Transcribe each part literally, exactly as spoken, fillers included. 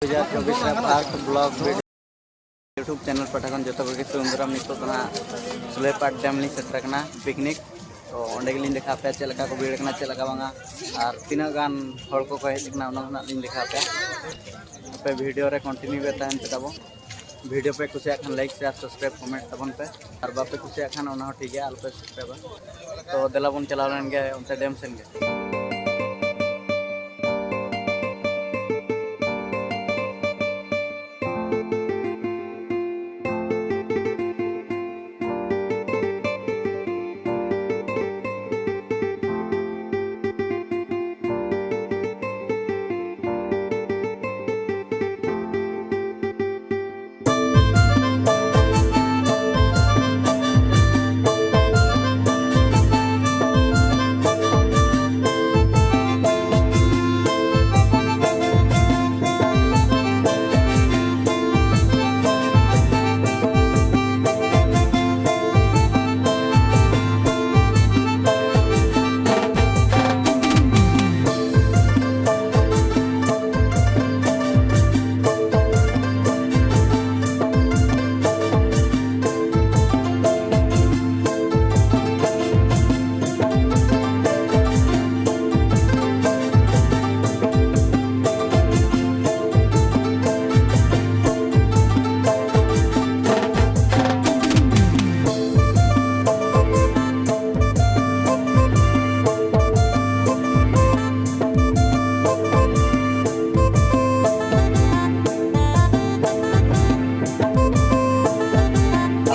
ᱫᱩ ᱦᱟᱡᱟᱨ ᱪᱚᱵᱵᱤᱥ ᱨᱮ first vlog video YouTube channel ᱯᱟᱦᱴᱟ ᱠᱷᱚᱱ ᱡᱚᱛᱚ ᱠᱚᱜᱮ ᱥᱟᱹᱜᱩᱱ ᱫᱟᱨᱟᱢ᱾ ᱱᱤᱛᱚᱜ ᱫᱚ ᱱᱟᱦᱟᱜ ᱥᱩᱞᱟᱹᱭᱯᱟᱴ dam ᱞᱤᱧ ᱥᱮᱴᱮᱨ ᱟᱠᱟᱱᱟ, picnic᱾ ᱛᱚ ᱚᱸᱰᱮ ᱜᱮᱞᱤᱧ ᱫᱮᱠᱷᱟᱣ ᱟᱯᱮᱭᱟ ᱪᱮᱫ ᱞᱮᱠᱟ ᱠᱚ ᱵᱷᱤᱲ ᱟᱠᱟᱱᱟ, ᱪᱮᱫ ᱞᱮᱠᱟ ᱵᱟᱝᱟ, ᱟᱨ ᱛᱤᱱᱟᱹᱜ ᱜᱟᱱ ᱦᱚᱲ ᱠᱚᱠᱚ ᱦᱮᱡ ᱟᱠᱟᱱᱟ, ᱚᱱᱟ ᱦᱚᱸ ᱱᱟᱦᱟᱜ ᱞᱤᱧ ᱫᱮᱠᱷᱟᱣ ᱟᱯᱮᱭᱟ᱾ ᱟᱯᱮ video ᱨᱮ continue ᱨᱮ ᱛᱟᱦᱮᱱ ᱯᱮ ᱛᱟᱵᱚ᱾ Video ᱯᱮ ᱠᱩᱥᱤᱭᱟᱜ ᱠᱷᱟᱱ like, share, subscribe, comment ᱛᱟᱵᱚᱱ ᱯᱮ, ᱟᱨ ᱵᱟᱯᱮ ᱠᱩᱥᱤᱭᱟᱜ ᱠᱷᱟᱱ ᱚᱱᱟ ᱦᱚᱸ ᱴᱷᱤᱠ ᱜᱮᱭᱟ, ᱟᱞᱚᱯᱮ subscribeᱟ᱾ ᱛᱚ ᱫᱮᱞᱟ ᱵᱚᱱ ᱪᱟᱞᱟᱣ ᱞᱮᱱ ᱜᱮ ᱚᱱᱛᱮ dam ᱥᱮᱱ ᱜᱮ᱾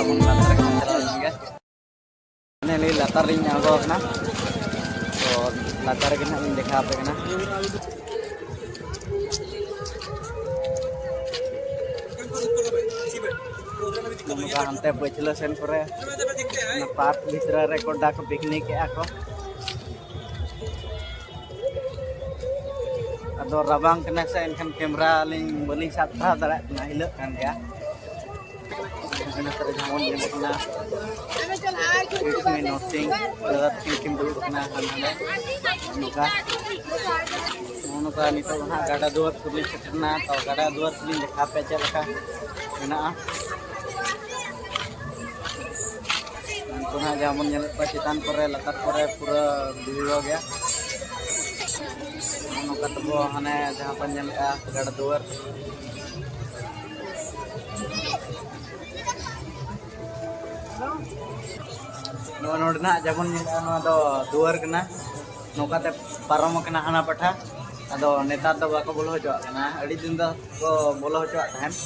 ᱟᱵᱚ ᱞᱟᱛᱟᱨ ᱨᱮ ᱪᱟᱞᱟᱣ ᱞᱮᱱ ᱜᱮ᱾ ᱱᱮ ᱞᱟᱛᱟᱨ ᱨᱤᱧ ᱟᱬᱜᱚ ᱟᱠᱟᱱᱟ, ᱛᱚ ᱞᱟᱛᱟᱨ ᱨᱮᱜᱮ ᱱᱟᱦᱟᱜ ᱤᱧ ᱫᱮᱠᱷᱟᱣ ᱟᱯᱮ ᱠᱟᱱᱟ᱾ ᱱᱚᱝᱠᱟ ᱦᱟᱱᱛᱮ ᱯᱟᱹᱪᱷᱞᱟᱹ ᱥᱮᱱ ᱠᱚᱨᱮ ᱚᱱᱟ park ᱵᱷᱤᱛᱨᱤ ᱨᱮ ᱜᱚᱰᱟ ᱠᱚ picnic ᱮᱜᱼᱟ ᱠᱚ᱾ ᱟᱫᱚ ᱨᱟᱵᱟᱝ ᱠᱟᱱᱟ ᱥᱮ, ᱮᱱᱠᱷᱟᱱ camera ᱞᱤᱧ ᱵᱟᱹᱞᱤᱧ ᱥᱟᱵ ᱫᱚᱦᱚ ᱫᱟᱲᱮᱭᱟᱜ ᱠᱟᱱᱟ, ᱦᱤᱞᱟᱹᱜ ᱠᱟᱱ ᱜᱮᱭᱟ᱾ ᱚᱱᱟ ᱠᱚᱨᱮ ᱡᱮᱢᱚᱱ ᱧᱮᱞᱚᱜ ᱠᱟᱱᱟ, ᱠᱨᱤᱥᱱᱤ ᱱᱚᱨᱥᱤᱝ ᱫᱟᱫᱟ ᱛᱟᱹᱠᱤᱱ ᱠᱤᱱ ᱫᱩᱲᱩᱵ ᱠᱟᱱᱟ ᱦᱟᱸᱰᱮ ᱱᱚᱝᱠᱟ᱾ ᱱᱤᱛᱚᱜ ᱫᱚ ᱦᱟᱸᱜ ᱜᱟᱰᱟ ᱫᱩᱣᱟᱹᱨ ᱥᱩᱨ ᱞᱤᱧ ᱥᱮᱴᱮᱨᱱᱟ᱾ ᱛᱚ ᱜᱟᱰᱟ ᱫᱩᱣᱟᱹᱨ ᱠᱚᱞᱤᱧ ᱫᱮᱠᱷᱟᱣ ᱯᱮᱭᱟ ᱪᱮᱫ ᱞᱮᱠᱟ ᱢᱮᱱᱟᱜᱼᱟ᱾ ᱩᱱᱠᱩ ᱦᱟᱸᱜ ᱡᱟᱦᱟᱸ ᱵᱚᱱ ᱧᱮᱞᱮᱫ ᱠᱚᱣᱟ ᱪᱮᱛᱟᱱ ᱠᱚᱨᱮ, ᱞᱟᱛᱟᱨ ᱠᱚᱨᱮ ᱯᱩᱨᱟᱹ view ᱜᱮ᱾ ᱱᱚᱜᱼᱚ ᱱᱚᱝᱠᱟ ᱛᱟᱵᱚ ᱦᱟᱱᱮ ᱡᱟᱦᱟᱸ ᱵᱚᱱ ᱧᱮᱞᱮᱫᱼᱟ ᱜᱟᱰᱟ ᱫᱩᱣᱟᱹᱨ᱾ ᱱᱚᱣᱟ ᱱᱚᱰᱮᱱᱟᱜ ᱡᱮᱢᱚᱱ ᱧᱮᱞᱚᱜᱼᱟ, ᱱᱚᱣᱟ ᱫᱚ ᱫᱩᱣᱟᱹᱨ ᱠᱟᱱᱟ, ᱱᱚᱝᱠᱟᱛᱮ ᱯᱟᱨᱚᱢ ᱟᱠᱟᱱᱟ ᱦᱟᱱᱟ ᱯᱟᱴᱷᱟ᱾ ᱟᱫᱚ ᱱᱮᱛᱟᱨ ᱫᱚ ᱵᱟᱠᱚ ᱵᱚᱞᱚ ᱦᱚᱪᱚᱣᱟᱜ ᱠᱟᱱᱟ, ᱟᱹᱰᱤ ᱫᱤᱱ ᱫᱚ ᱠᱚ ᱵᱚᱞᱚ ᱦᱚᱪᱚᱣᱟᱜ ᱛᱟᱦᱮᱸᱫ᱾